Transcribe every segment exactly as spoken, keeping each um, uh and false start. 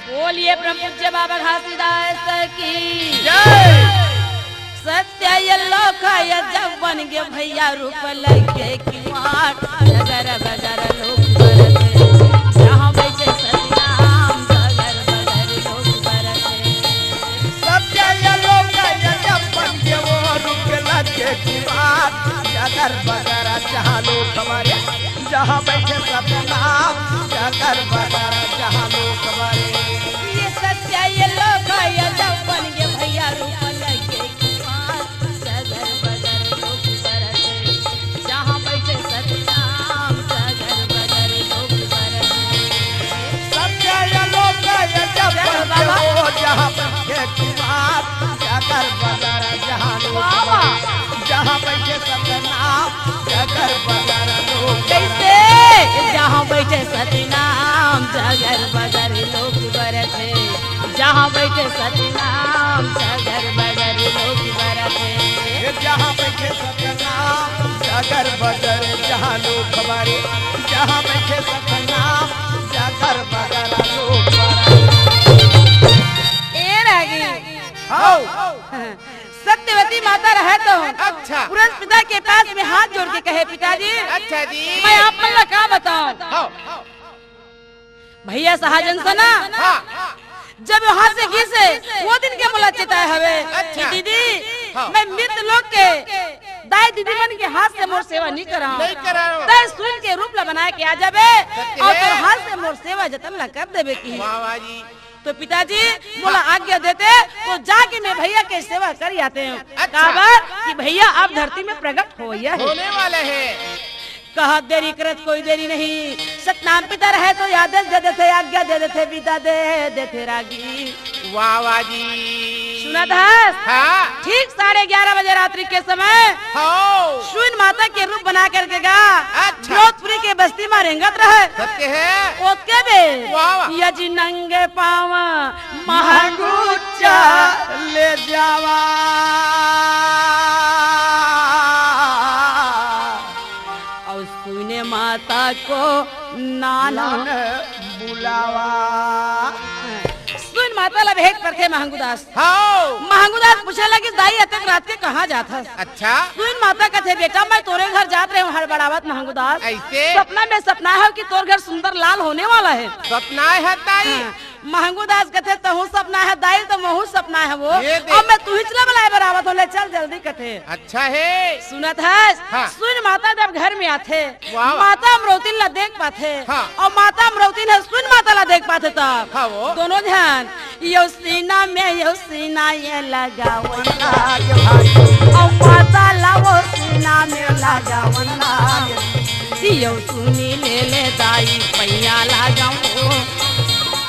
बोलिए परम पूज्य बाबा घासीदास की जय। सत्य ये लोक ये जब बन गे भैया रूप लगे कि माट, जगर बगर लोक बरसे, जहाँ बैठे सतनाम जगर बगर लोक बरसे। सत्य ये लोक ये जब बन गे वो रूप लगे कि माट, जगर बगर जहाँ लोक बरसे। जहाँ बैठे सतनाम जगर बगर जहाँ लोक बरसे। ये सत्य ये लोक ये जब बन गे भैया रूप लगे कि माट, जगर बगर लोक बरसे। जहाँ बैठे सतनाम जगर बगर लोक बरसे। सत्य ये लोक ये जब बन गे वो जहाँ बैठे कि माट, जगर बगर जहाँ लोक बरसे। जहाँ बैठे सतनाम जगर बगर लोक कैसे? जहाँ बैठे सतनाम जगर बगर लोक बरसे। जहाँ बैठे सतनाम जगर बगर लोक बरसे। जहाँ बैठे सतनाम जगर बगर जहाँ लोक बरसे। जहाँ बैठे सतनाम जगर बगर लोक बरसे। ए रागी। हाँ। सत्यवती माता रहे तो अच्छा। पुरंस पिता के पास में हाथ जोड़ के कहे, पिताजी, अच्छा जी। मैं आप मन ला का बताऊं? हाँ। भैया सहाजन से ना, हाँ। जब वहां से गिसे, वो दिन के मोला चेताए हवे अच्छा। कि दीदी, हाँ। मैं मृत लोक के दाई दीदी मन के हाथ से मोर सेवा नहीं कराऊं। नहीं कराऊं। तय सुन के रूप ला बना के आ जाबे सत्य और है। तोर हाथ से मोर सेवा जतन ला कर देबे की। वाह, वाह जी। तो पिताजी मोला आज्ञा देते तो जाके मैं भैया के सेवा कर आते हूँ। अच्छा। काबर कि भैया आप धरती में प्रकट होइया है। होने वाले हैं। कहा देरी करत कोई देरी नहीं, सतनाम पिता रहे तो आदेश दे देथे, आज्ञा दे देथे, विदा दे देथे रागी। वाह, वाह जी। सुनत हस? हाँ। ठीक साढ़े ग्यारह बजे रात्रि के समय हाँ। सुन माता के रूप बना करके गा। अच्छा। द्रौपदी के बस्ती में रेंगत रहे। सत्य है। ओके बे। वाह, वाह। यजि नंगे पावा महंगू महंगू चले जावा। और सुने माता को नाना नाना बुलावा। सुन माता ला भेंट परथे महंगूदास। हाँ। महंगूदास पूछे लगिस, दाई, अतेक रात के कहाँ जात हस? अच्छा। सुन माता कथे, बेटा, मैं तोरे घर जात रहे हूँ हड़बड़ावत महंगूदास। ऐसे? सपना में सपना है कि तोर घर सुंदर लाल होने वाला है। सपना है, ताई? हाँ। महंगूदास कथे, तहूँ सपना है, दाई, तो महूँ सपना है वो। ये देख। अब मैं तुहिच ला बुलाए बर आवत हूँ, ले चल जल्दी कथे। अच्छा है। सुनत हस? हाँ। सुन माता जब घर में आथे, वाह, वाह। माता अमरौतिन ला देख पाथे। हाँ। और माता अमरौतिन ह सुन माता ला देख पाथे तब। हाँ वो। दोनों ध्यान, यो सीना में, यो सीना ये लगावन लाग भाई। और माता ला वो सीना में लगावन लाग। यो सुनी ले ले दाई पैया लगाओ।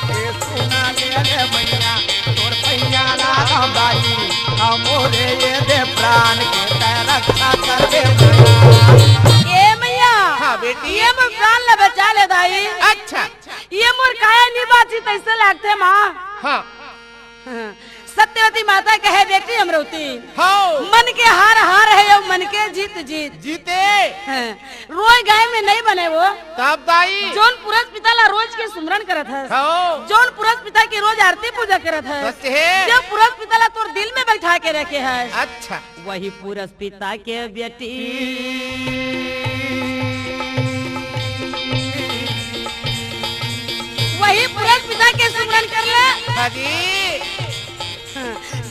ए सुना ले ले मैया तोर पैया लगाओ दाई। हमरे ये दे प्राण के तै रक्षा कर दे मैया। ए मैया। हाँ बेटी। ये मोर प्राण ला बचा ले दाई। अच्छा। ये मोर काया नहीं बाची तैसे लागथे माँ। हाँ। हाँ। सत्यवती माता कहे, बेटी अमरौती। हाँ। मन के हार हार है, यो मन के जीत जीत। जीते। हाँ। रोए गाय में नहीं बने वो। तब दाई। जोन पुरस पिता ला रोज के सुमरन करत हस। हाँ। जोन पुरस पिता की रोज आरती पूजा करत हस। सच है। जो पुरस पिता ला तोर दिल में बैठा के रखे हस। अच्छा। वही पुरस पिता के बेटी। वही पुरस पिता के सुमरन कर ले। हाँ जी।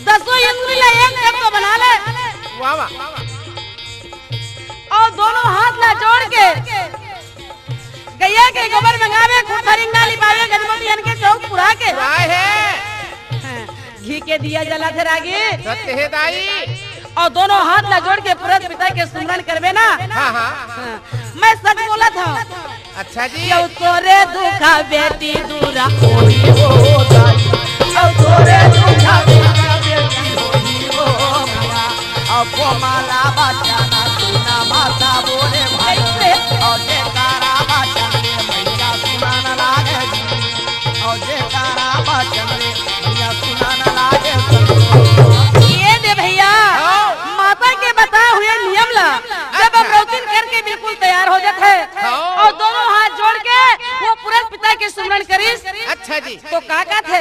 दसों इंद्री ला एक तत्व बना ले। वाह, वाह। और दोनों हाथ ला जोड़ के गैया के गोबर मंगावे, खूब फरिंग ना लिपावे, गजमोती हन के चौक पुरा के। वाह है। हाँ, घी के दिया जलाथे रागी। सत्य है दाई। और दोनों हाथ ला जोड़ के पुरस पिता के सुमरन करबे ना। हाँ, हाँ। हाँ, मैं सच बोलत हूँ। अच्छा जी। यो तोरे दुखा बेटी दूरा होई हो दाई। यो तोरे दुखा बेटी होई हो माया। अब को माला बचाना सुना माता बोले भाई। कैसे? और जयकारा बचन रे मैया सुनान लागे जी। और जयकारा बचन रे मैया सुनान लागे संतोष। ये दे भैया, हाँ। माता के बताए हुए नियम ला, जब अच्छा। अमरौतिन करके बिल्कुल तैयार हो जाथे। हाँ। अउ दोनों हाथ जोड़ के वो पुरस पिता के सुमरन करिस। अच्छा जी। तो का कहथे?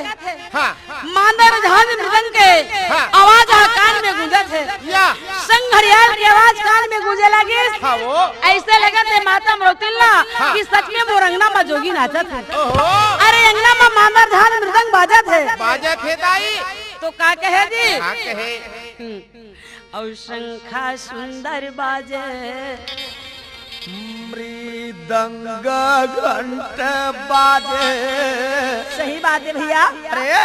हाँ। मांदर झांझ मृदंग के हाँ। आवाज ह कान में गूंजत हे। या। संग घड़ियाल के आवाज कान में गूंजे लागिस। हाँ वो। अइसे लगत हे माता अमरौतिन ला हाँ। कि सच में मोर अंगना म जोगी नाचत हे। ओहो। अरे अंगना म मांदर झांझ मृदंग बाजत हे। बाजत हे दाई। तो का कहे जी? का कहे? हम्म। अउ शंखा सुंदर बाजे। मृदंग घंट बाजे। सही बात हे भइया। अरे।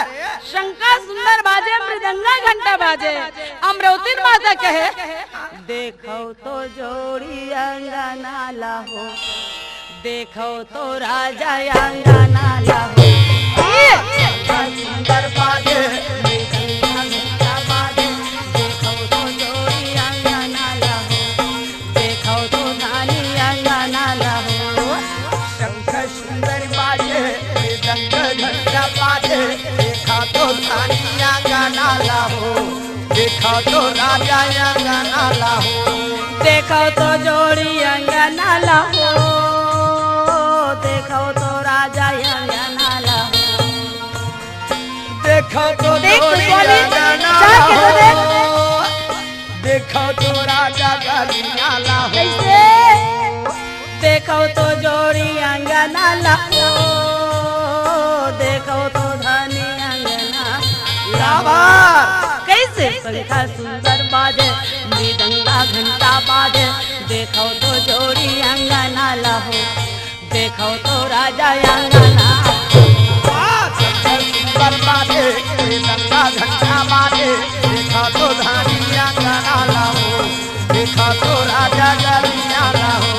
शंखा सुंदर बाजे, मृदंग घंट बाजे। अमरौतिन माता कहे। देखव तो जोड़ी अंगना ला हो। देखव तो राजा अंगना ला हो। सुंदर बाजे, मृदंग घंटा बाजे, देखव तो जोड़ी अंगना ला हो, देखव तो धानी अंगना ला हो। शंख सुंदर बाजे, मृदंग घंटा बाजे, देखव तो धानी अंगना ला हो। देखव तो राजा अंगना ला हो। देखव तो जोड़ी अंगना ला हो। देखव तो राजा अंगना ला हो। देखव तो देख, जोड़ी स्वामी, अंगना चाह ला के तो हो। देख। देखव तो राजा गलिया ला हो। कैसे? देखव तो जोड़ी अंगना ला हो, देखव तो धनी अंगना ला हो। कैसे? शंखा सुंदर बाजे, मृदंगा घंटा बाजे, देखव तो जोड़ी अंगना ला हो, देखव तो राजा अंगना। शंखा सुंदर बाजे, मृदंगा घंटा बाजे, देखव तो धनी अंगना ला हो। देखा तो राजा गलिया ला हो।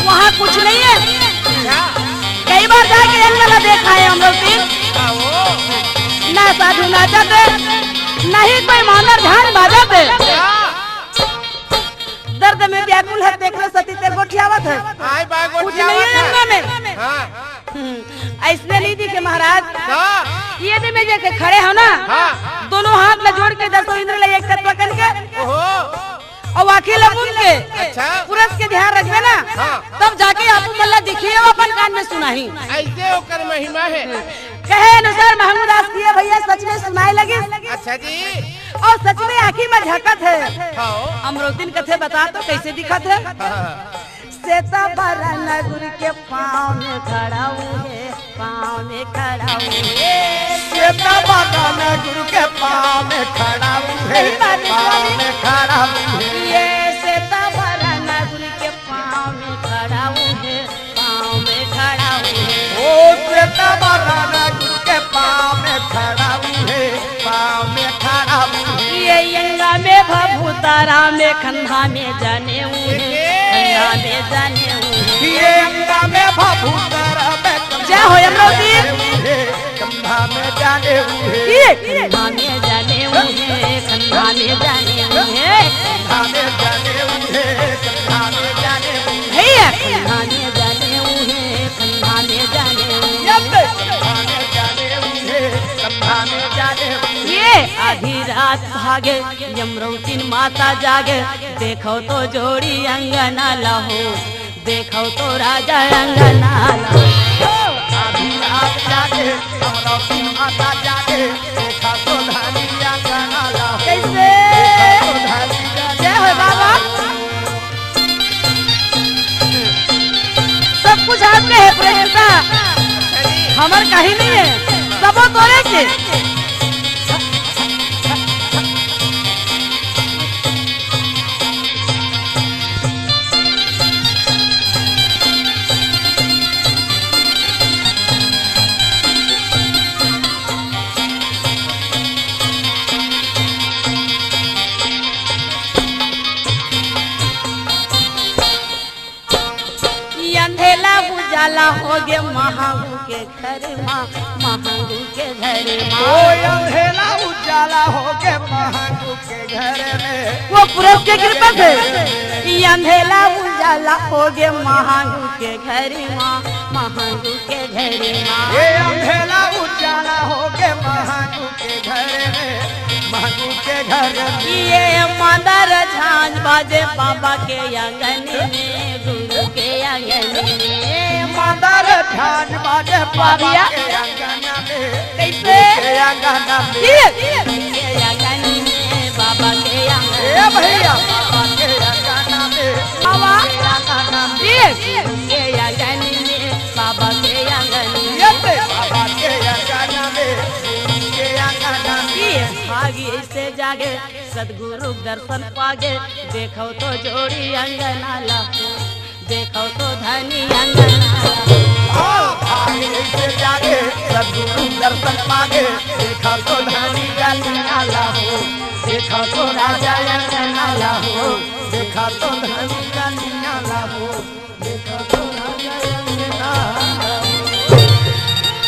वहाँ कुछ नहीं है। अच्छा। कई बार जाके अंगना देखा है हम लोग भी। हाँ, वो। ना साधु नाचत है, ना ही कोई मांदर झांझ बाजत है। हाँ। दर्द में व्याकुल है, तेकरे सती ते गोठियावत है। आय बा कुछ नहीं है गोठियावत है। अंगना में। हाँ। हम्म, अइसने नहीं दिखे महाराज। हाँ। ये दे में जाके खड़े हो ना, हाँ। दोनों हाथ ला जोड़ के दसों इंद्र ला एक तत्व कन के ओहो। अउ आँखी ला मूंद के अच्छा। पुरस के ध्यान रखबे ना, हाँ। तब जाके आपू मन ला दिखिए, अपन कान में सुनाही। अइसे ओकर महिमा हे। कहे अनुसार महंगू दास किए भइया सच में सुनाए लगिस। अच्छा जी। अउ सच में आँखी में झलकत हे। हाँ। अमरौतिन कथे बता तो कैसे दिखत हे? हाँ। सेता बरन गुर के पाँव में खड़ा हूँ हे, पाँव में खड़ा हूँ हे। सेता बरन गुर के पाँव में खड़ा हूँ हे, सही बात है, पाँव स्वामी। में खड़ा हूँ हे। ये सेता बरन गुर के पाँव में खड़ा हूँ हे, पाँव में खड़ा हूँ हे। ओ सेता बरन गुर के पाँव में खड़ा हूँ हे, पाँव में खड़ा हूँ हे। ये अंगा में भभूतारा में खंधा में जाने हूँ हे, खंधा में जाने हूँ हे। ये अंगा में भभूतारा में जय हो अमरौतिन। खंधा में जाने हूँ हे। ये खंधा में जाने हूँ हे, खंधा में जाने हूँ हे। खंधा में जाने हूँ हे, खंधा में जाने हूँ हे। भैया। खंधा में जाने हूँ हे, खंधा में जाने हूँ हे। ये खंधा में जाने हूँ हे, खंधा में जाने हूँ हे। ये आधी रात भागे, अमरौतिन माता जागे, देखो तो जोड़ी अंगना ला हो। देखो तो राजा अंगना ला। आधी रात जागे, अमरौतिन माता जागे, देखो तो धानी अंगना ला। कैसे? देखो तो धानी जय हो बाबा। सब कुछ आपके है प्रेम का, हमर कहीं नहीं है, सबो तोरे के। के महांगू के घर मा, महांगू के घर मा। ओ अंधेला उजाला होगे महांगू के घर में। वो पुरब के कृपा से। ये अंधेला उजाला होगे महांगू के घर मा, महांगू के घर मा। ये अंधेला उजाला होगे महांगू के घर में, महांगू के घर में। ये मांदर झांझ बाजे बाबा के आंगन में, गुरु के आंगन में। मांदर झांझ बाजे बाबा के आंगन में। कैसे? गुरु के आंगन में। ये। गुरु के आंगन में, बाबा के आंगन में। ए भैया, बाबा के आंगन में। बाबा। गुरु के आंगन में। ये। गुरु के आंगन में, बाबा के आंगन में। ये ते बाबा के आंगन में, गुरु के आंगन में। ये। भागी से जागे सतगुरु दर्शन पागे, देखो तो जोड़ी अंगना ला हो, देखो तो धनी अंगना ला हो। ओ भागी से जागे सतगुरु दर्शन पागे, देखो तो धनी अंगना ला हो, देखो तो राजा अंगना ला हो, देखो तो धनी अंगना ला हो।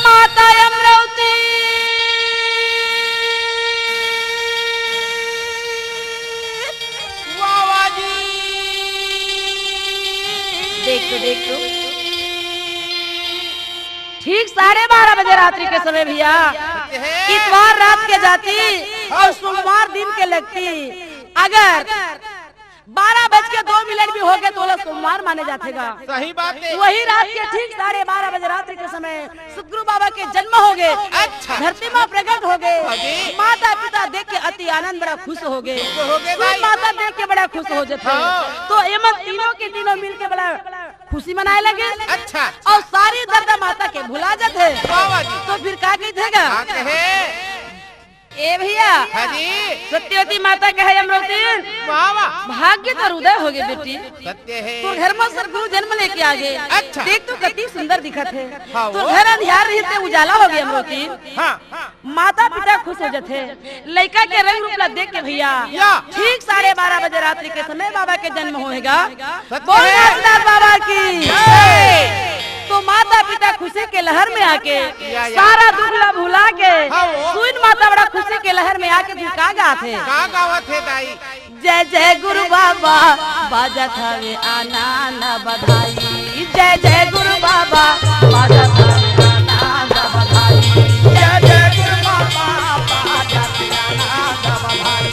माता अमरावती। वाह, वाह जी। देख तो, देख तो। ठीक साढ़े बारह बजे रात्रि के समय भैया, इतवार रात के जाती और सोमवार दिन के लगती। अगर बारह बज के दो मिनट भी हो गए तो ओला सोमवार माने जाथे गा। सही बात है। वही रात के ठीक साढ़े बारह बजे रात्रि के समय सतगुरु बाबा के जन्म हो गए। अच्छा। धरती माँ प्रकट हो गए। हाँ जी। माता पिता देख के अति आनंद, बड़ा खुश हो गए। खुश हो गए भाई। माता देख के बड़ा खुश हो जाते हैं। हाँ। तो एमन तीनों के तीनों मिल के बड़ा खुशी मनाए लगे। अच्छा। और सारी दर्द माता के भुला जाते हैं। वाह, वाह जी। तो फिर का कही थे गा? का कहे? ए भैया, हाँ जी। सत्यवती माता कहे अमरौतिन, वाह, वाह। भाग्य तोर उदय हो गए बेटी। सत्य है। तोर घर में सतगुरु जन्म लेके आ गए। अच्छा। देख तो कति सुंदर दिखत है। हाँ, तोर वो। घर अंधियार रहिस ते उजाला हो गए अमरौतिन। हाँ। माता पिता खुश हो जाते। लइका के रंग रूप ला देख के भैया, या। ठीक साढ़े बारह बजे रात्रि के समय बाबा के जन्म होएगा। सत्य बोल है। नाथदास बाबा की जय। तो माता पिता खुशी के लहर में आके, या, या। सारा दुख ला भुला के, हाँ, वो। सुइन माता बड़ा खुशी के लहर में आके तू का गात है? का गावत है दाई? जय जय गुरु बाबा, बाजत हवे आनंद बधाई। जय जय गुरु बाबा, बाजत हवे आनंद बधाई। जय जय गुरु बाबा, बाजत हवे आनंद बधाई।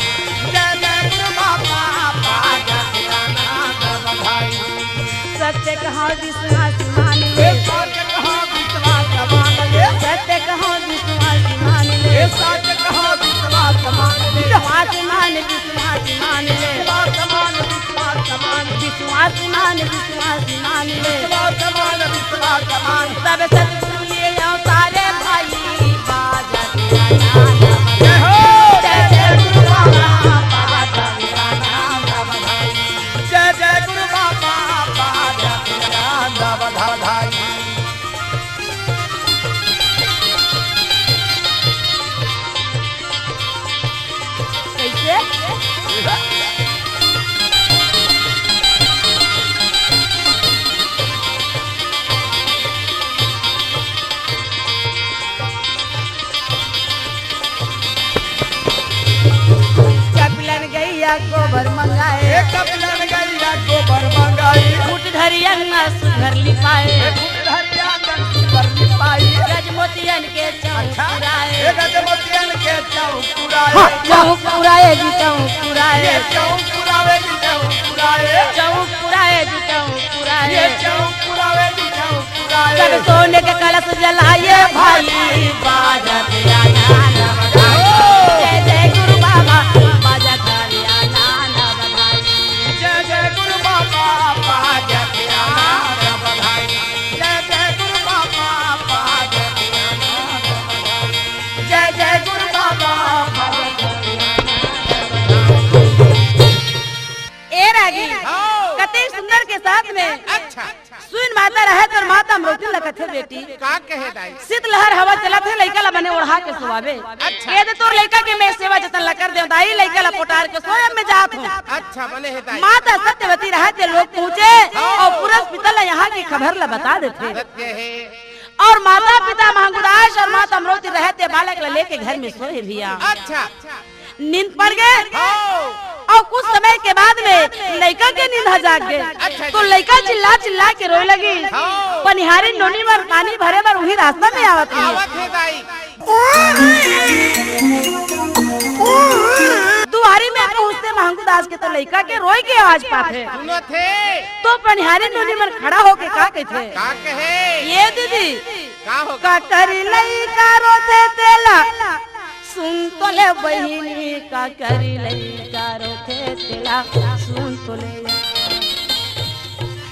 जय जय गुरु बाबा, बाजत हवे आनंद बधाई। सत्य कहा विश्वास मान ले। ए, सत्य कहा विश्वास मान ले। सत्य कहा विश्वास मान ले। ए, सत्य कहा विश्वास मान ले। विश्वास मान, विश्वास मान ले। विश्वास मान, विश्वास मान। विश्वास मान, विश्वास मान ले। विश्वास मान, विश्वास मान। सब सतगुरु ले आओ सारे भाई, बाजत आनंद बधाई। जय हो। जय जय गुरु बाबा, बाजत आनंद बधाई। जय जय गुरु बाबा, बाजत आनंद बधाई। कैसे? कपिलन गैया गोबर मंगाए। ए कपिलन गैया गोबर मंगाए। फुट धरिया ना सुघर लिपाए। ए फुट धरिया ना सुघर लिपाए। गजमोतियन के चौक अच्छा। पुराए। ए गजमोतियन के चौक पुराए। हाँ, चौक पुराए जी, चौक पुराए। ये चौक पुरावे जी, चौक पुराए। चौक पुराए जी, चौक पुराए। ये चौक पुरावे जी, चौक सब सोने के कलश जलाए भाई, बाजत आनंद बधाई। जय जय गुरु बाबा, बाजत आनंद बधाई। जय जय गुरु बाबा, बाजत आनंद बधाई। जय जय गुरु बाबा, बाजत आनंद बधाई। जय जय गुरु बाबा, बाजत आनंद बधाई। ए रागी, हाँ। कते सुंदर के साथ में अच्छा। सुन माता रहे तोर माता अमरौती ल कथे बेटी। का कहे दाई? शीतलहर हवा चलत हे, लइका ल बने ओढ़ा के सुवाबे। अच्छा। कह दे तोर लइका के मैं सेवा जतन ल कर देंव दाई, लइका ल पोटार के सोए में जात हूँ। अच्छा, बने हे दाई। माता सत्यवती रहे ते लोग पहुँचे हाँ। अउ पुरस पिता ल यहाँ के खबर ल बता देथे। सत्य हे। अउ माता पिता महंगुदास अउ माता अमरौती रहे ते बालक ल लेके घर में सोए भैया। अच्छा। नींद पड़ गे। हाँ। अउ कुछ समय के बाद में लइका के नींद ह जाग गे। अच्छा तो जी। लइका चिल्ला चिल्ला के रोए लगिस। हाँ। पनिहारी नोनी मन पानी भरे बर उही रास्ता में आवत रहिस। आवत हे दाई। दुआरी में पहुँचते महंगुदास के तो लइका के रोए के आवाज पाथे। सुनत हे। तो पनिहारी नोनी मन खड़ा होके का कहिथे? का कहे? ये दीदी, का हो गे? काकर लइका रोथे तेला सुन तो ले बहिनी, काकर लइका रोथे तेला सुन तो ले।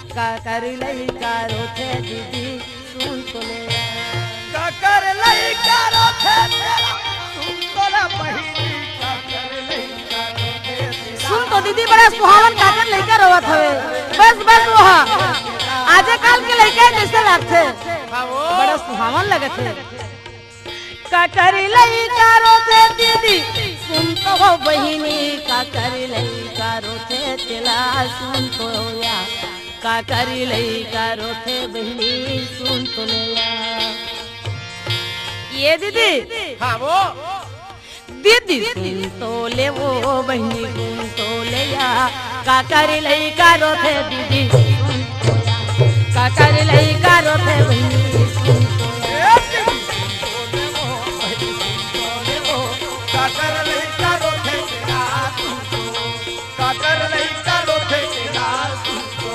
काकर लइका रोथे दीदी सुन तो ले। काकर लइका रोथे तेला सुन तो ले बहिनी, काकर लइका रोथे तेला। सुन तो दीदी, बड़ा सुहावन काकर लइका रोवत हवे। बस, बस, वो हा। आजे काल के लइका जइसे लागथे। हाँ, वो। बड़ा सुहावन लगत हे। काकर लइका रोथे दीदी, सुन तो हो बहिनी, काकर लइका रोथे तेला सुन तो या, काकर लइका रोथे बहिनी सुन तो ले या। ये दीदी। हाँ, वो। दीदी सुन तो ले वो बहिनी सुन तो ले या, काकर लइका रोथे दीदी सुन तो या, काकर लइका रोथे बहिनी सुन तो या। काकर लइका रोथे तेला सुन तो, काकर लइका रोथे तेला सुन तो,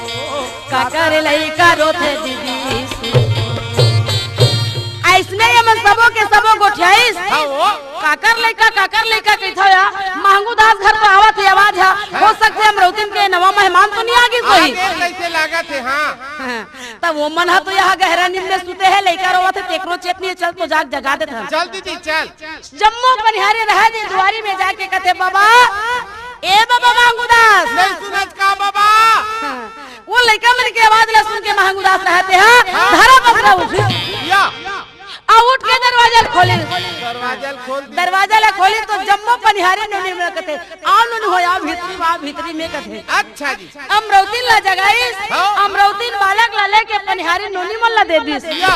काकर लइका रोथे दीदी सुन तो। अइसने ये मन सबो के सबो गोठियाइस। हाँ, वो। काकर लइका, काकर लइका कहिथव या? महंगू दास घर तो आवत हे आवाज हा। हो सकथे अमरौतिन के नवा मेहमान तो नइ आ गिस होही। आगे कइसे लागत हे, हाँ। हाँ, तब वो मन हा तो यहाँ गहरा नींद में सुते हे, लइका रोवत हे, तेकरो चेत नइ हे, चल तो जाग जगा देथन। चल दीदी, चल। जम्मो पनिहारी रहे दे दुआरी में जाके कथे, "बाबा, ए बाबा महंगू दास।" नइ सुनत का बाबा? हाँ, वो लइका मन के आवाज ला सुन के महंगू दास रहे ते, हाँ, हाँ। धरा पसरा उठिस। या। अउ उठ के दरवाजा ल खोलिस। दरवाजा ल खोल दी। दरवाजा ला खोलिस तो जम्मो पनिहारी नोनी मन कथे, "आओ नोनी हो, आओ भीतरी में, आओ भीतरी में," कथे। अच्छा जी। अमरौतिन ला जगाइस, हाँ। अमरौतिन बालक ला लेके पनिहारी नोनी मन ला दे दिस। या।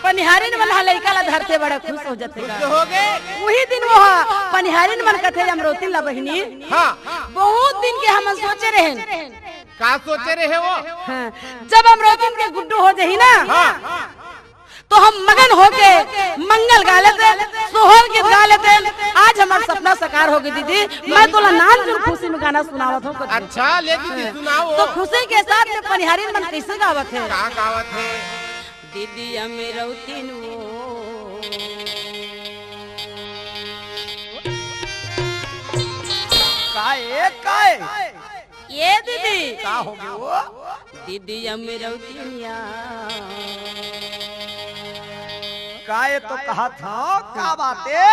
पनिहारिन मन ह लइका ला धरते बड़ा खुश हो जथे। खुश हो गे। उही दिन वो ह पनिहारिन मन कथे अमरौतिन ला, "बहिनी, हाँ। बहुत दिन के हमन सोचे रहेन।" का सोचे रहे वो? हाँ, जब अमरौतिन के गुड्डू हो जही ना, हाँ। तो हम मगन होके मंगल गा लेते, सोहर गीत गा लेते। आज हमर सपना साकार हो गे दीदी। मैं तोला नानचुन खुशी में गाना सुनावत हूँ। अच्छा, ले दीदी, हाँ। सुनाओ। तो खुशी के साथ में पनिहारिन मन कइसे गावत हे? का गावत हे? दीदी अमरौतिन वो। काय, काय? ये दीदी। का हो गे वो? दीदी अमरौतिनिया। काय तो कहत हव, का बात हे?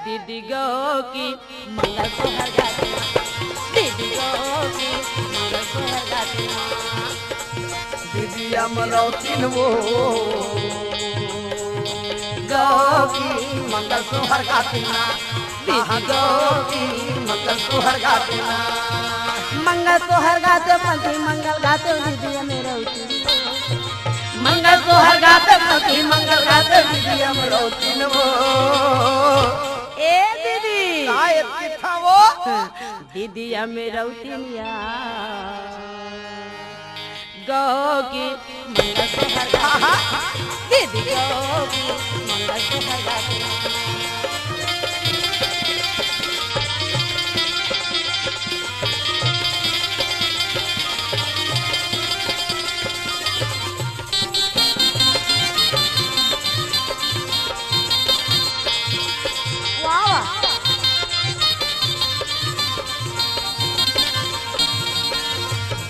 दीदी गो की मंगल सोहर गाते ना। दीदी गो की मंगल सोहर गाते ना। दीदी अमरौतिन वो। गो की मंगल सोहर गाते ना। दीदी गो की मंगल सोहर गाते ना। मंगल सोहर गाते पंथी मंगल गाते दीदी अमरौतिन। मंगल सोहर गाते पंथी मंगल गाते दीदी अमरौतिन वो। ए दीदी। काय एतकी था वो? दीदी अमरौतिनिया। गो की मंगल सोहर गाते। दीदी गो की मंगल सोहर गाते। वाह, वाह।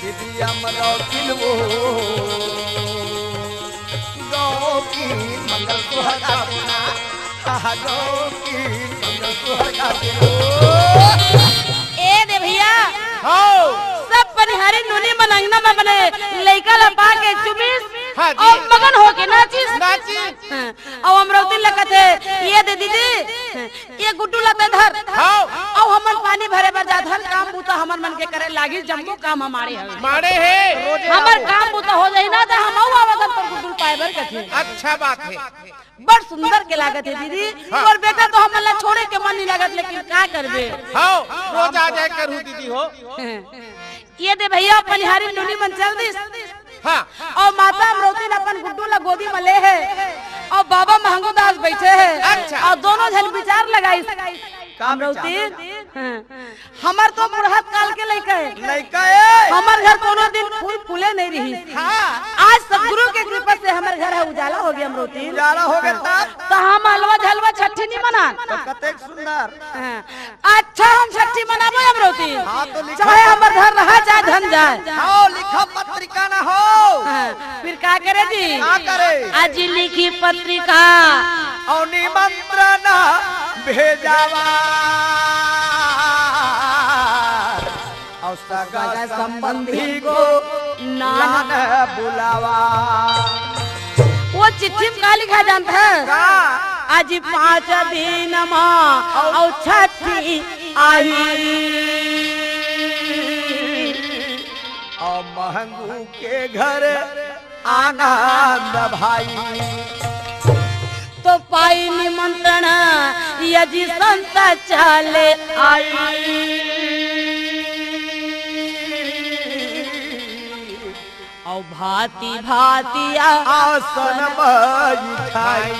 दीदी अमरौतिन वो। गो की मंगल सोहर गाते ना। हा, गो की मंगल सोहर गाते ना। ए दे भैया। हाँ। सब पनिहारी नोनी मन अंगना में बने लइका ला पाके चुमिस। हाँ जी। अउ मगन होके नाचिस। नाचिस। हाँ, अउ अमरौतिन ल कथे, "ये दे दीदी, ये गुड्डू ल तैं धर।" हाँ। अउ हमन पानी भरे बर जात हन, काम बूता हमर मन के करे लागिस, जम्मो काम हमारे हवे। माड़े हे। हमर काम बूता हो जाही ना, त हम अउ आवत हन तोर गुड्डू ल पाए बर कथे। अच्छा बात हे। बड़ सुंदर के लागत हे दीदी। हाँ। तोर बेटा तो हमन ला छोड़े के मन नहीं लागत, लेकिन का करबे? हाँ, रोज आ जाए करहू दीदी हो। ये दे भैया, पनिहारी नोनी मन चल दिस। हाँ। अउ माता अमरौतिन अपन गुड्डू ला गोदी म ले हे, अउ बाबा महंगू दास बइठे हे। अच्छा। अउ दोनों झन बिचार लगाइस। का बिचार? अमरौतिन, हाँ। हमर तो बुढ़त काल के लइका हे। लइका हे। हमर घर कोनो दिन फूल फूले नहीं रहिस। हाँ। आज सतगुरु के कृपा से हमर घर ह उजाला होगे, अमरौतिन। उजाला होगे हाँ। त? त हम अलवा झलवा छट्ठी नहीं मनान। त कतेक सुंदर। हाँ। अच्छा, हम छट्ठी मनाबो, अमरौतिन। हाँ, तो लिखो। चाहे हमर घर रहा, चाहे धन जाए। हाँ, लिखो पत्रिका ना हो। हाँ, फिर का करे जी? का करे? आज लिखी पत्रिका। अउ निमंत्रण भेजावा। अउ सगा संबंधी को नान बुलावा। वो चिट्ठी में का लिखा जानत हे? का? आज पाँच दिन मा अउ छठी आही। अउ महंगू के घर आनंद भाई। तो पाई निमंत्रण यदि संत चले आई। अउ भांति भांति आ- आसन बैठाई।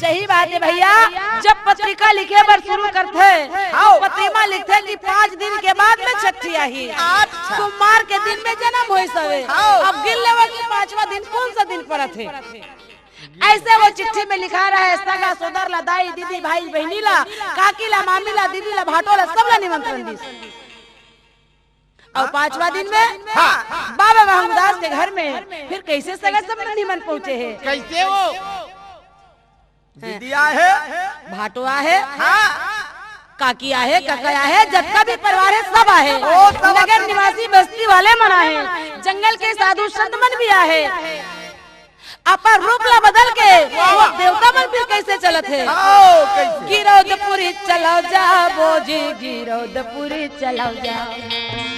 सही बात हे भैया, जब पत्रिका लिखे बर शुरू करथे, हाँ। पत्रिका लिखथे कि पाँच दिन के बाद में छट्ठी आही। अच्छा। सोमवार के दिन में जनम होइस हवे। हाँ। अब गिन लेवा कि पांचवा दिन कौन सा दिन परत हे। अइसे वो चिट्ठी में लिखा रहे, सगा सोदर ला, दाई, दीदी, भाई, बहिनी ला, काकी ला, मामी ला, दीदी ला, भाटो ला, सब ला निमंत्रण दिस। अउ पांचवा दिन में हाँ। बाबा महंगू दास के घर में फिर कइसे सगा संबंधी मन पहुंचे हे? कइसे हो? दीदी आहे? भाटो आहे? हाँ। काकी आहे, कका आहे, जतका भी परिवार हे, सब आहे। ओ, सब नगर निवासी बस्ती वाले मन आहे, जंगल के साधु संत मन भी आहे। अपन रूप ला बदल के वो देवता मन फिर कइसे चलत हे? हाँ, कइसे? गिरौदपुरी चलो जाबो जी, गिरौदपुरी चलो जाबो।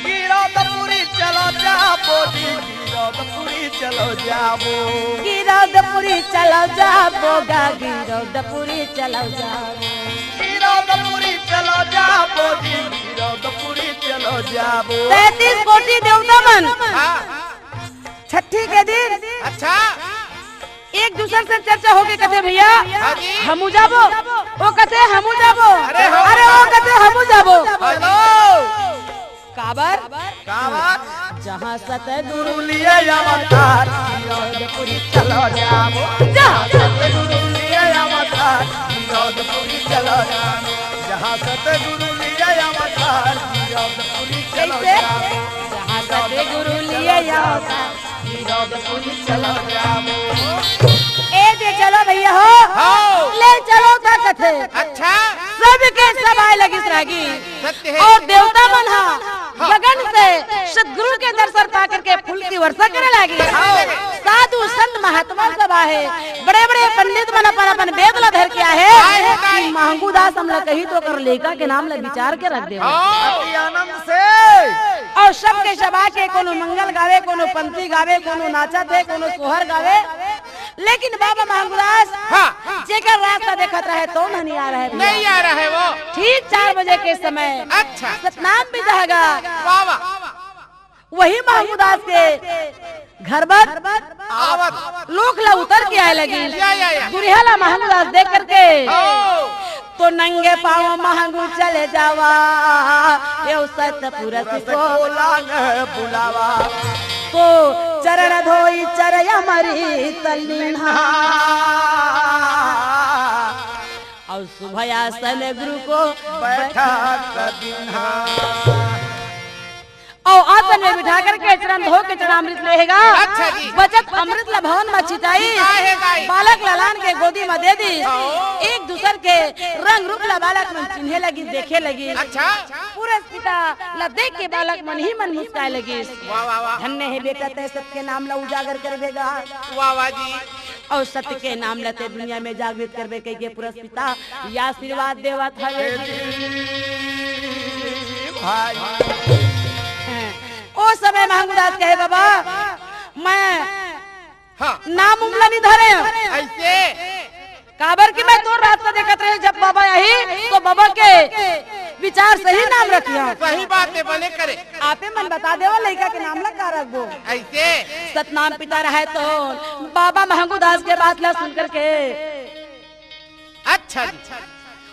गिरौदपुरी चलो जाबो जी, गिरौदपुरी चलो जाबो। गिरौदपुरी चलो जाबो गा, गिरौदपुरी चलो जाबो। गिरौदपुरी चलो जाबो जी, गिरौदपुरी चलो जाबो। तैंतीस कोटि देवता मन। हाँ। छट्ठी के दिन अच्छा। एक दूसर से चर्चा होके कथे, "भैया, हाँ जी। हमू जाबो।" ओ कथे, "हमू जाबो।" अरे हो। अरे ओ कथे, "हमू जाबो।" हेलो। काबर? काबर? जहाँ सतगुरु लिए अवतार, गिरौदपुरी चलो जाबो। जहाँ सतगुरु लिए अवतार, गिरौदपुरी चलो जाबो। जहाँ सतगुरु लिए अवतार, गिरौदपुरी चलो कइसे? जाबो। जहाँ सतगुरु लिए अवतार। ए दे चलो भैया हो। हाँ। ले चलो त कथे। अच्छा। सबके सब आए लगिस रागी। सत्य हे। अउ देवता मन हा हाँ। गगन से सतगुरु के दर्शन पा करके फूल की वर्षा करे लागिस। हाँ। साधु संत महात्मा सब आहे, बड़े-बड़े पंडित मन अपन-अपन वेद ला धर के आहे। आए हो कि महंगू दास हमला कही तो ओकर लइका के नाम ला विचार के रख देवो। हाँ। अति आनंद से। अउ सबके सब आके कोनो मंगल गावे, कोनो पंथी गावे, कोनो नाचत हे, कोनो सोहर गावे, लेकिन बाबा महंगू दास हाँ। जेकर रास्ता देखत रहे तो नहीं आ रहे भैया। नहीं आ रहे वो। ठीक चार बजे के समय अच्छा। सतनाम भी जागा। वाह, वाह। वही महंगू दास के घर बर आवत। लोक ला उतर के आए लगिस। या, या, या। दुरिहा ला महंगू दास देख करके ओ। तो नंगे पाँव महंगू चले जावा, एव सतपुरस को लांग बुलावा। तो चरण धोई चर अमृत लीन्हा, अउ सुभयासन गुरु को बैठा कर दीन्हा। अउ आसन में बिठा करके चरण धो के चरणामृत लेहे गा। अच्छा जी। बचत अमृत ला भवन म छिटाई। छिटाए हे गाई। बालक ला लान के गोदी म दे दी। हाँ। एक दूसर के रंग रूप ला बालक मन चिन्हे लगिस, देखे लगिस। अच्छा। पुरस पिता ला देख के बालक मन ही मन मुस्काए लगिस। वाह, वाह, वाह। धन्य हे बेटा, तैं सत के नाम ला उजागर करबे गा। वाह, वाह जी। अउ सत्य के नाम ला तैं दुनिया में जागृत करबे कहिके पुरस पिता ये आशीर्वाद देवत हवे। हे जी, भाई। ओ समय महंगू दास कहे, बाबा, मैं हाँ। नाम उम ला नइ धरे हंव। अइसे? काबर कि मैं तोर रास्ता देखत रहेंव, जब बाबा आही, तो बाबा के विचार सही नाम रखिहंव। सही बात हे, बने करे। आपे मन बता देवा, लइका के नाम ला का रखबो? अइसे? सतनाम पिता रहय तो बाबा महंगू दास के बात ला सुन करके अच्छा जी।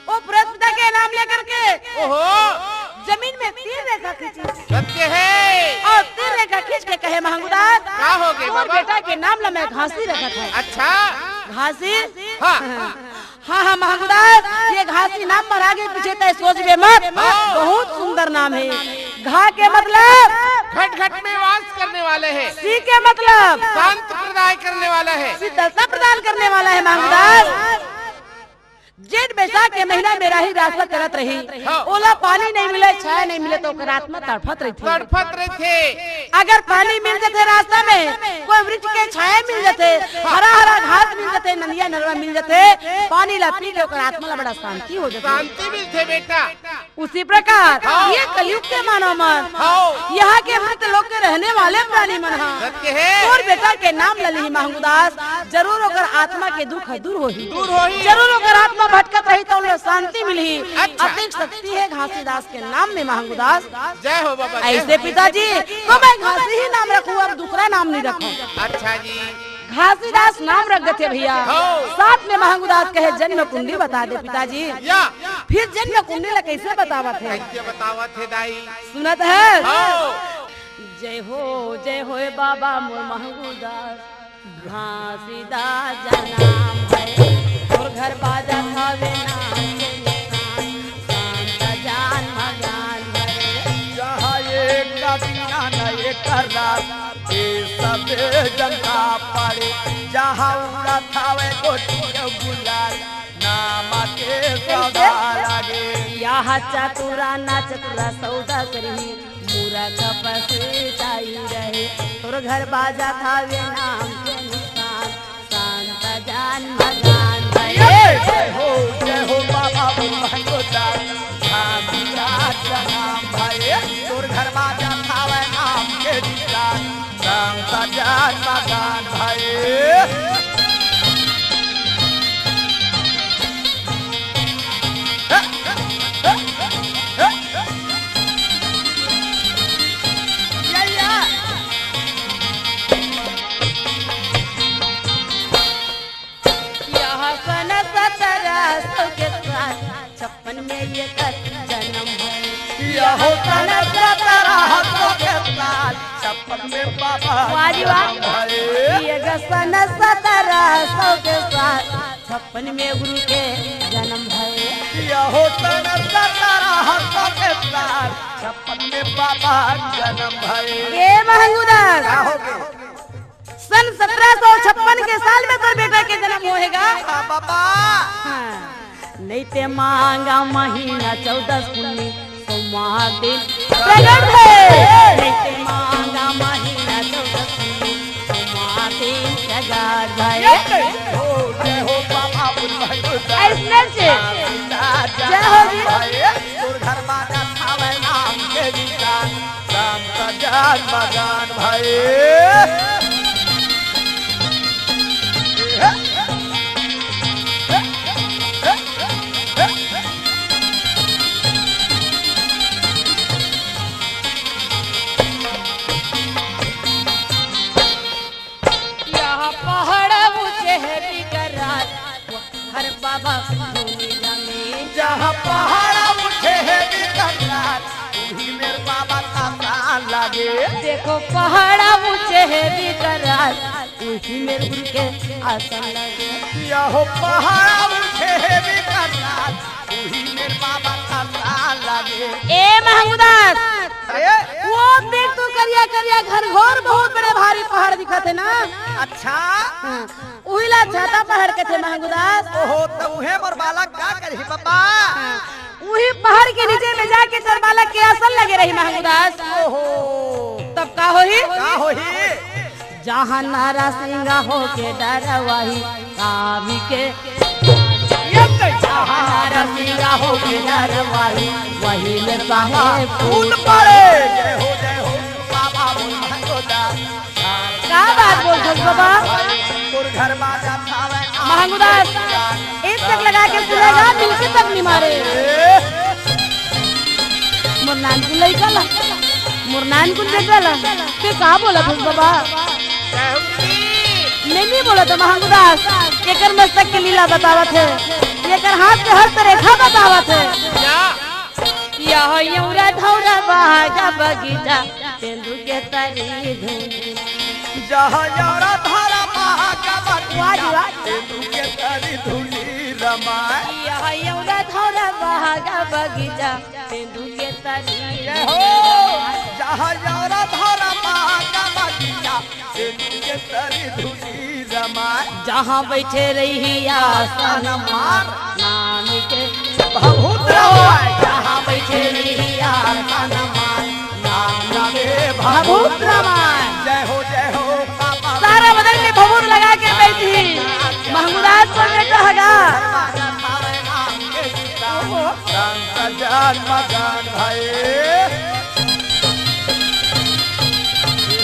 ओ पुरस पिता के नाम लेकर के ओहो। जमीन में तीर रेखा खींची। सत्य हे। अउ तीर रेखा खींच के कहे, महंगू दास, का हो गे तोर बाबा? बेटा के नाम ला मैं घासी रखत हंव। अच्छा। घासी? हाँ। हाँ, हाँ, महंगू दास, ये घासी नाम बर आगे पीछे तैं सोचबे मत। हाँ। बहुत सुंदर नाम हे। घा के मतलब? घट घट में वास करने वाले हे। सी के मतलब? शांत प्रदाय करने वाला हे। शीतलता प्रदान करने वाला हे, महंगू दास। हाँ। जेठ बैसाख के महीना में राही रास्ता चलत रही, हाँ। ओला पानी नइ मिले, छाया नइ मिले, त ओकर आत्मा तड़फत रहिथे। तड़फत रहिथे। अगर पानी मिल जथे रास्ता में, कोई वृक्ष के छाया मिल जथे, हाँ। हरा हरा घास मिल जथे, नदिया नरवा मिल जथे, पानी ला पी के ओकर आत्मा ला बड़ा शांति हो जथे। शांति मिलथे बेटा। उसी प्रकार हाँ। ये कलयुग के मानव मन, हाँ। यहाँ के मृत लोक के रहने वाले प्राणी मन ह। सत्य हे। तोर बेटा के नाम ल लिही महंगू दास, जरूर ओकर आत्मा के दुख ह दूर होही। दूर होही। जरूर ओकर आत्मा भटकत रही त ओला शांति मिलही। अच्छा। अतेक शक्ति हे घासीदास के नाम में महंगू दास। जय हो बाबा, जय अइसे हो। पिताजी, तो मैं घासी ही नाम रखूं, अब दूसरा नाम नहीं रखूं। अच्छा जी। घासीदास नाम रख देथे भैया। हो। साथ में महंगू दास कहे, "जन्म कुंडली बता दे पिताजी।" या। फिर जन्म कुंडली ला कइसे बतावत हे? कइसे बतावत हे दाई? सुनत हे? हो। जय हो, जय हो ए बाबा मोर महंगू दास। घासीदास जन्म भय, तोर घर बाजत हवे नाम के निशान। शांत जान मगान भय। जहाँ एक दिन न एक रात, ये सब जनता पड़े, जहाँ उड़त हवे गोटी अउ गुलाल, नाम के सदा लागे। यहाँ चतुरा ना चतुरा सौदा करही, मूरख पसीताई रहे, तोर घर बाजत हवे नाम के निशान। शांत जान मगान भय। जय हो, जय हो बाबा महंगू दास। शांत जान मगान भय। तोर घर बाजत हवे नाम के निशान। शांत जान मगान भय। या, या। यह सन सतरा सौ के साल छप्पन में एकर जन्म भय। यहो सन सतरा सौ के साल छप्पन में बाबा वाह जी वाह। जन्म भय। ये सन सतरा सौ के साल छप्पन में गुरु के जन्म भय। यहो सन सतरा सौ के साल छप्पन में बाबा जन्म भय। ए महंगू दास। का हो गे? सन सतरा सौ छप्पन के साल में तोर बेटा के जन्म होहे गा। हाँ, बाबा। हाँ। नइ ते मांगा महीना चौदस पुन्नी, सोमवार दिन प्रगट भय। नइ ते मांगा महीना चौदस पुन्नी, सोमवार दिन प्रगट भय। जय हो, जय हो बाबा बुलवाई। अइसने से। जय हो जी। तोर घर बाजत हवे नाम के निशान। शांत जान मगान भय। यहाँ पहाड़ ऊंचे हे विकराल, हर बाबा भूमि जमीन। जहाँ पहाड़ ऊंचे हे विकराल, उही मेर बाबा का शान लागे। देखो पहाड़ ऊंचे हे विकराल, उही मेर गुरु के आसन लागे। यहो पहाड़ ऊंचे हे विकराल, उही मेर बाबा का शान लागे। ए महंगू दास, अरे? वो देख तो करिया करिया घनघोर बहुत बड़े भारी पहाड़ दिखत हे ना। अच्छा। हाँ, उही ला छाता पहाड़ कथे महंगुदास। ओहो, त उहे मोर बालक का करही बाबा? हाँ, उही पहाड़ के नीचे में जाके तोर बालक के आसन लगे रही महंगुदास। ओहो। तब का होही? का होही? जहाँ नरसिंह होके डरवाही, कावी के। ये तो जहाँ नरसिंह होके डरवाही, वही में साहेब कूद पड़े। जय हो, जय हो, बाबा मोर महंगुदास। का बात बोलथस बाबा? तोर घर बाजा खावे। महंगुदास, एक तक लगा के सुनेगा, मिलके तक नहीं मारे। मोर नानकुन लइका ला, मोर नानकुन बेटा ला, ते का बोलत हस बाबा? मैं नहीं बोलत हूँ महंगुदास, एकर मस्तक के लीला बतावत हे, एकर हाथ के हस्तरेखा बतावत हे। यह यौरा धौरा बहागा बगीचा, तेंदू के तरी धुन। जहाँ यौरा धौरा बहागा बगीचा, वाह जी वाह। तेंदू के तरी धुनी रमाय। यह यौरा धौरा बहागा बगीचा, तेंदू के तरी। जय हो। जहाँ यौरा धौरा बहागा बगीचा, तेंदू के तरी धुनी रमाय। जहाँ बैठे रही आसन मार, नाम के भभूत रमाय। जहाँ बैठे रही आसन मार, नाम के भभूत रमाय। जय हो, जय हो, बाबा। सारा बदन में भभूत लगा के बैठी, महंगुदास को बेटा हगा। संत जन मगन भये।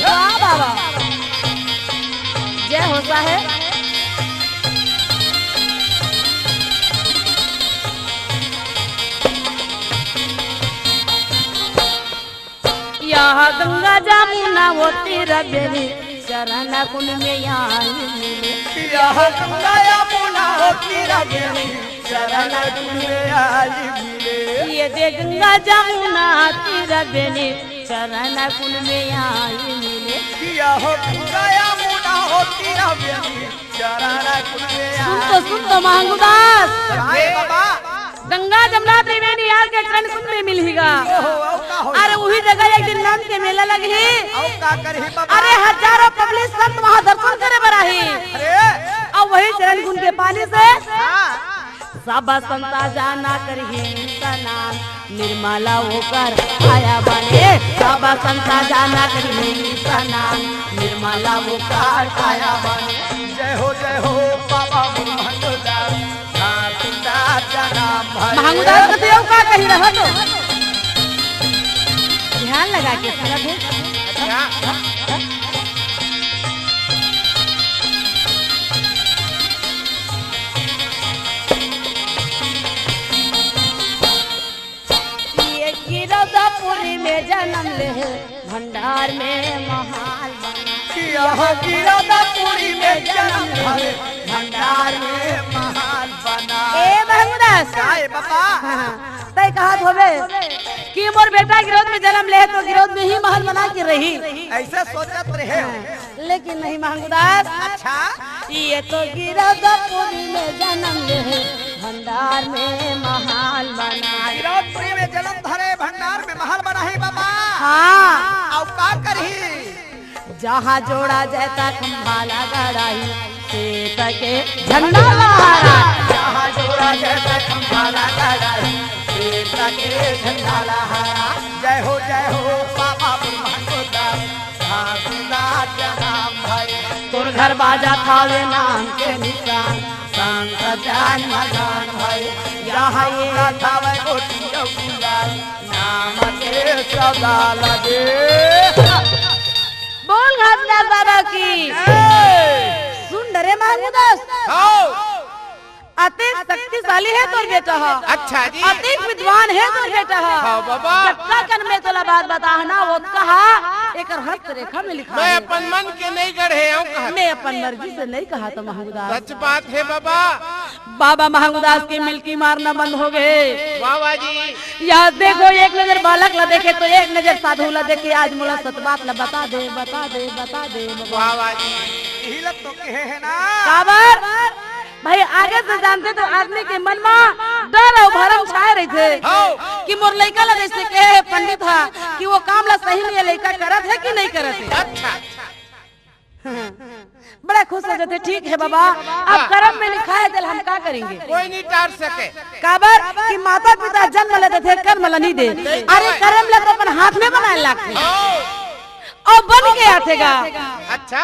वाह बाबा, जय हो साहेब। यह गंगा जमुना होती रबेली, चरण कुंड में आई मिले। यह गंगा जमुना होती रबेली, चरण कुंड में आई मिले। ये दे गंगा जमुना होती रबेली, चरण कुंड में आई मिले। यह गंगा जमुना होती रबेली, चरण कुंड में। सुन तो, सुन तो महंगुदास। काय बाबा? गंगा जमुना त्रिवेणी यार के चरण कुंड में मिलही गा। ओहो, अउ का होही? अरे उही जगह एक दिन नंद के मेला लगही। अउ का करही बाबा? अरे हजारों पब्लिक संत वहाँ दर्शन करे बर आही। अरे। अउ वही चरण कुंड के पानी से हाँ। सब संता जाना करही स्नान, निर्मला ओकर काया बने। सब संता जाना करही स्नान, निर्मला ओकर काया बने। जय हो, जय हो, बाबा महंगुदास, नाथ का जन्म है। महंगुदास कथे अउ का कही रहा तो। ध्यान लगा के सुनत हे। अच्छा। ये गिरौदापुरी में जन्म ले, भंडार में महाल बना। यह गिरौदापुरी में जन्म ले, भंडार में महाल बना। ए महंगुदास। काय बाबा? हाँ, हाँ। तय कहत होबे कि मोर बेटा गिरौद में जन्म ले तो गिरौद में ही महल बना के रही। ऐसे सोचत रहे। हाँ। लेकिन नहीं महंगुदास। अच्छा। ये तो गिरौदापुरी में जन्म ले, भंडार में महाल बना। गिरौदपुरी में जन्म धरे, भंडार में महल बनाही बाबा। हाँ। अउ का करही? जहाँ जोड़ा जाता खंभा ला गड़ाही, सेत के झंडा लहरा। जहाँ जोड़ा जाता खंभा ला गड़ाही, सेत के झंडा लहरा। जय हो, जय हो, बाबा ब्रह्मा को दास। साधुनाथ जनाम भय। तोर घर बाजा थावे नाम के निशान, संत जन मगन भय। यहाँ ये थावे गोटी गुलाल, नाम के सदा लगे। बोल घासीदास बाबा की। जय। सुन डरे महंगुदास। हाँ। अतेक शक्तिशाली हे तोर बेटा ह। अच्छा जी। अतेक विद्वान हे तोर बेटा ह। हाँ बाबा। जतका कन में तोला बात बताहना, ओतका ह एकर हस्तरेखा में लिखा हे। मैं अपन मन के नहीं गढ़े हूँ कहा। मैं अपन मर्जी से नहीं कहा तो महंगुदास। सच बात हे बाबा। बाबा महंगुदास के मिलकी मारना बंद हो गए। वाह वाह जी। यार देखो, एक नजर बालक ला देखे तो एक नजर साधु ला देखे। आज मोला सत बात ला बता दे, बता दे, बता दे बाबा। वाह वाह जी। यही ला तो कहे है ना। काबर? भाई, आगे से जानते तो आदमी के मन मा डर अउ भरम छाए रहिथे। हाँ। कि मोर लइका ला जैसे कहे हे पंडित हा, कि वो काम ला सही में ये लइका करत हे कि नहीं करत हे। अच्छा। बड़ा खुश हो जाथे। ठीक है बाबा, अब हाँ। करम में लिखा है, तेला हम का करेंगे? कोई नहीं टार सके। काबर कि माता पिता जन्म ले देथे, कर्म ला नहीं दे। नहीं अरे दे। करम ला तो अपन हाथ में बनाए लागथे। हाँ। अउ बन के आथे गा। अच्छा।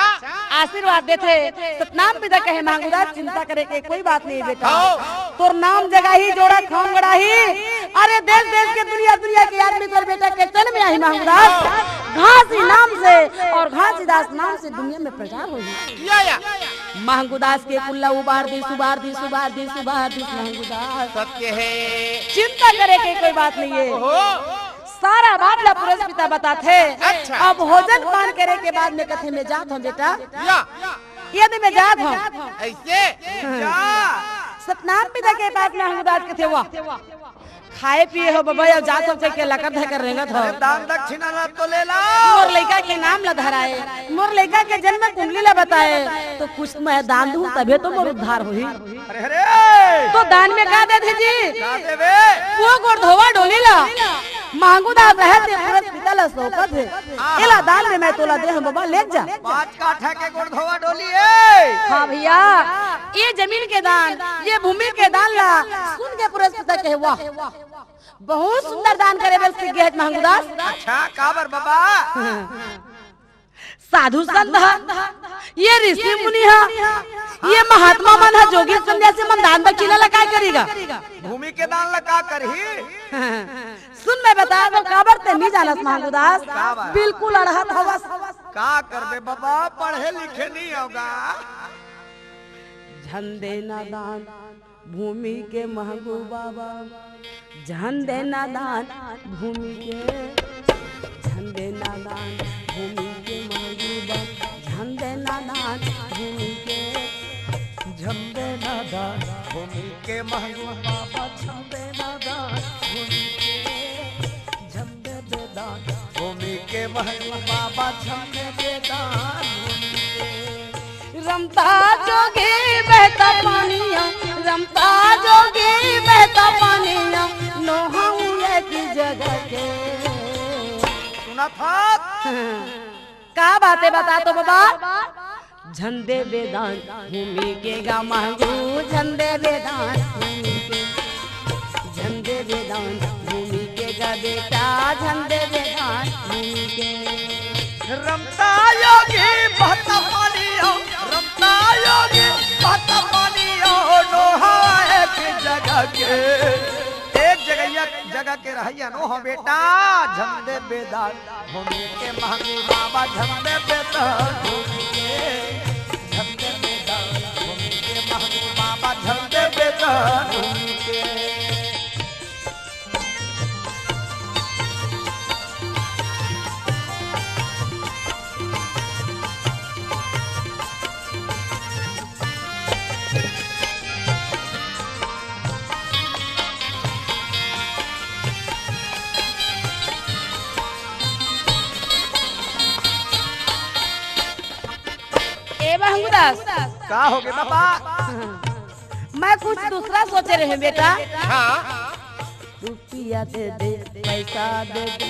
आशीर्वाद देथे। सतनाम पिता कहे, "मांगूदास, चिंता करे के कोई बात नहीं बेटा। हाँ। तोर नाम जगाही, जोड़ा खोंगड़ाही। अरे देश देश के, दुनिया दुनिया के आदमी तोर बेटा के चरण में आही मांगूदास। हाँ। घासीदास नाम से अउ घासीदास नाम से दुनिया में प्रचार होही।" या, या। मांगूदास के कुल्ला उबार दिस, उबार दिस, उबार दिस, उबार दिस मांगूदास। सत्य है। चिंता करे के कोई बात नहीं है। ओहो। सारा बात ला पुरस पिता बताथे। अच्छा। अब भोजन पान करे के बाद में कथे, "मैं जात हूँ बेटा।" या। ये दे मैं जात हूँ। ऐसे? हाँ। जा। सतनाम पिता के पास में मांगूदास कथे, "वाह, खाए पिए हो बाबा, अब जात हूँ, चल के लकर धकर रेंगत हो।" अरे दान दक्षिणा ला तो ले ला। मोर लइका के नाम ला धराए, मोर लइका के जन्म कुंडली ला बताए, तो कुछ मैं दान दूँ तभे तो मोर उद्धार होही। अरे, अरे! तो दान में का देथे जी? का देबे? वो गोरधोवा डोली ला मांगूदास रहत हे, पुरस पिता ला सौंपत हे। आहा। एला दान में मैं तोला दे हूँ बाबा, ले जा। पाँच काठा के गोरधोवा डोली ए। हाँ भैया, ये जमीन के दान, ये भूमि के दान ला सुन के पुरस पिता कहे, "वाह, बहुत सुंदर दान करे बर सीख गे हे मांगूदास।" अच्छा, काबर बाबा? साधु संत ह, ये ऋषि मुनि ह, ये महात्मा मन ह, जोगी सन्यासी मन दान दक्षिणा ला काय करिगा? भूमि के दान ला का करही? सुन, मैं बता दो, काबर ते नहीं जानस मांगूदास? का बात? बिल्कुल अड़हत हवस। का करबे बाबा, पढ़े लिखे नहीं होगा। झन देना दान भूमि के महंगू बाबा, झन देना दान भूमि के, झन देना दान भूमि के महंगू बाबा, झन देना दान भूमि के, झन देना दान भूमि के महंगू बाबा, झन देना दान भूमि के, झन देना दान भूमि के महंगू बाबा, झन देना दान भूमि के। रमता जोगी बहता पानिया, रमता जोगी बहता पानिया, नोहऊ एक जगह के। सुनत हस? का बात हे बता तो बाबा? झन देबे दान भूमि के गा महंगू, झन देबे दान भूमि के। झन देबे दान भूमि के गा बेटा, झन देबे दान भूमि के। रमता योगी बहता पानी हो, रमता योगी बहता पानी हो, नोहा एक जगह के, एक जगह, एक जगह के रहइया नोहा बेटा, झन देबे दान भूमि के महंगू बाबा, झन देबे दान भूमि के, झन देबे दान भूमि के महंगू बाबा, झन देबे दान भूमि के। ए महंगू दास। का होगे बाबा? मैं कुछ दूसरा सोचे रहेंव बेटा। हाँ। रुपया दे दे, पैसा दे दे।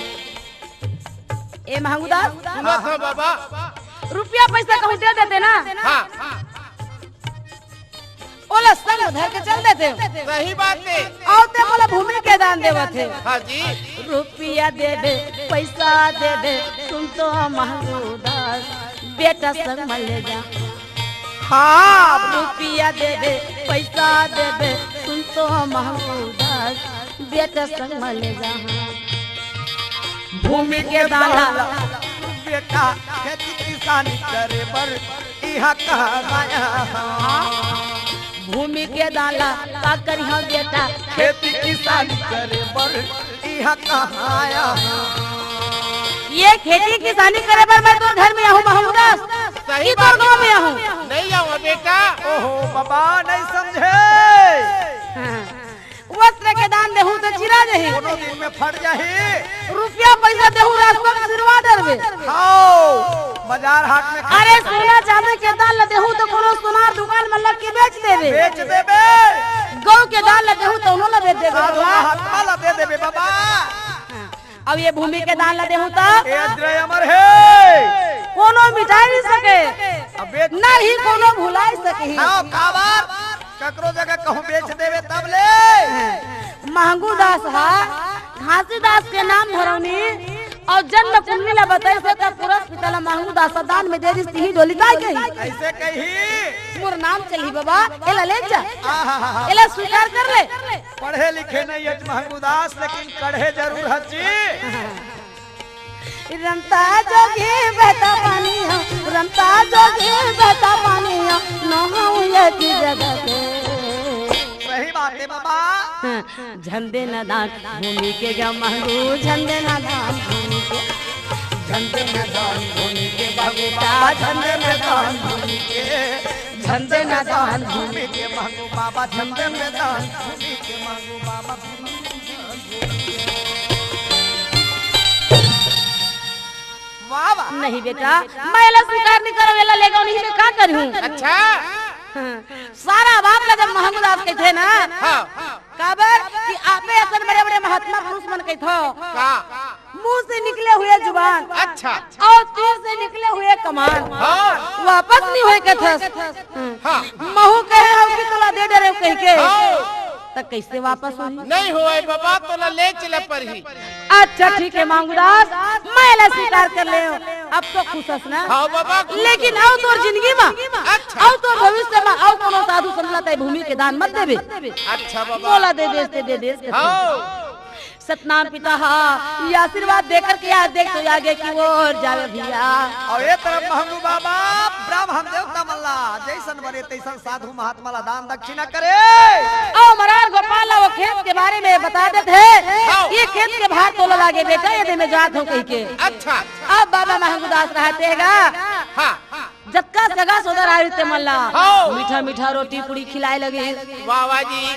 ए महंगू दास। सुनत हंव बाबा। रुपया पैसा कहूँ दे देते ना। हाँ। ओला संग धर के चल देते। सही बात हे। अउ ते मोला भूमि के दान देवत हे। हाँ जी। रुपया देबे, पैसा देबे, सुन तो महंगू दास, बेटा संग म ले जा। हाँ। रुपया देबे, पैसा देबे, सुन तो महंगू दास, बेटा संग म ले जा। भूमि के दान ला। बेटा खेती किसानी करे बर इहाँ कहाँ आया हंव? भूमि के दान ला का करिहंव बेटा? खेती किसानी करे बर इहाँ कहाँ आया हंव? ये खेती किसानी करे बर मैं तोर घर में आहूँ, महंगू दास? सही कि तोर बात। गाँव में आहूँ? नहीं आवा बेटा। ओहो बाबा, नहीं समझे। हाँ। वस्त्र के दान देहूँ त चिरा जही। कोनो दिन में फट जाही। रुपया पैसा देहूँ, रास्ता में सिरवा डरबे। हाँ, बाजार हाट में अरे, सोना चांदी के दान ल देहूँ त कोनो सोनार दुकान में लग के बेच देबे। बेच देबे। गऊ के दान ल देहूँ त ओनो ल बेच देबे साधु बाबा। महात्मा ल दे देबे बाबा। हाँ। अब ये भूमि के दान ला देहूं त ए अजरय अमर हे। कोनो मिटाई नहीं सके, अबे न ही कोनो भुलाई सके। हाँ, काबर? ककरो जगह कहूँ बेच देवे तब ले। महंगू दास हा घासीदास के नाम धरौनी अउ जन्म कुंडली ला बताइस हे, त पुरस पिता ला महंगू दास दान में दे दिस, तिही डोली ताई कही। ऐसे कही। मोर नाम चलही बाबा, एला ले जा। आहाहा। एला स्वीकार कर ले। पढ़े लिखे नहीं अच महंगू दास, लेकिन कढ़े जरूर हची। रमता जोगी बहता पानी हो, रमता जोगी बहता पानी हो, नहाऊं एक जगह पे। सही बात है बाबा। हाँ, झंदे न दान भूमि के गा महंगू, झंदे न दान भूमि के, झंदे न दान भूमि के बबीता, झंदे न दान भूमि के, झंदे न दान भूमि के महंगू बाबा, झंदे न दान भूमि के महंगू बाबा। वाह, वाह। नहीं बेटा, मैं एला स्वीकार नहीं करव, एला लेगव नहीं, मैं का करूं? अच्छा। हाँ, सारा बात ला जब महंगू दास कहिथे ना, हाँ। काबर कि आपे असन बड़े-बड़े महात्मा पुरुष मन कहिथो। का? मुंह से निकले हुए जुबान। अच्छा। अउ तीर से निकले हुए कमान। हाँ। वापस नहीं होय कथस। हाँ। महू कहे हव कि तोला दे डरेव कहिके। हाँ। त कैसे वापस होही? नहीं होय बाबा, तोला ले चले परही। अच्छा ठीक है महंगू दास, मैं एला स्वीकार कर लेव। अब तो खुश हस ना? हाँ बाबा, खुश लेकिन हूँ। अउ तोर जिंदगी मा, अच्छा। अउ तोर भविष्य मा, अउ कोनो साधु संत ला तैं भूमि के दान मत देबे। अच्छा बाबा। मोला दे देस ते दे देस। हाँ। सतनाम पिता हा, ये आशीर्वाद देकर के आज देख तो आगे की ओर जावे भैया। अउ ए तरफ महंगू बाबा, ब्राह्मण देवता मन ला, जैसन बने तैसन साधु महात्मा ला दान दक्षिणा करे। अउ मरार गोपाल ला वो खेत के बारे में बता देथे। हाँ। ये खेत के भार तोला लागे बेटा, ये दे में जात हो कहिके। अच्छा। अब बाबा महंगू दास रहते गा। हाँ। जतका सगा सोदर आए रहिथे मन ला हाँ। मीठा मीठा रोटी पूड़ी खिलाए लगे। वाह, वाह जी।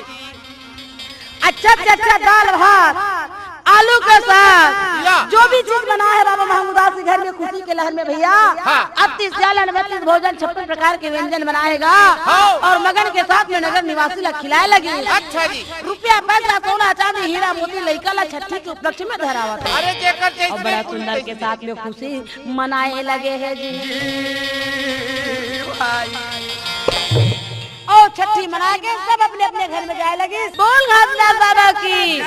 अच्छा से अच्छा दाल भात, आलू के साग, या। जो भी चीज बना है बाबा महंगू दास के घर में खुशी के लहर में भैया, हाँ। अति सियालन व्यतीत भोजन छप्पन प्रकार के व्यंजन बनाए गा हाँ। अउ मगन के साथ में नगर निवासी ला खिलाए लगे। अच्छा जी। रुपया पैसा सोना चांदी हीरा मोती लइका ला छठी के उपलक्ष्य में धरावत हे। अरे जेकर जैसे अउ बड़ा सुंदर के साथ में खुशी मनाए लगे हे जी। भाई। अउ छठी मना के सब अपने अपने घर में जाए लगिस। बोल घासीदास बाबा की।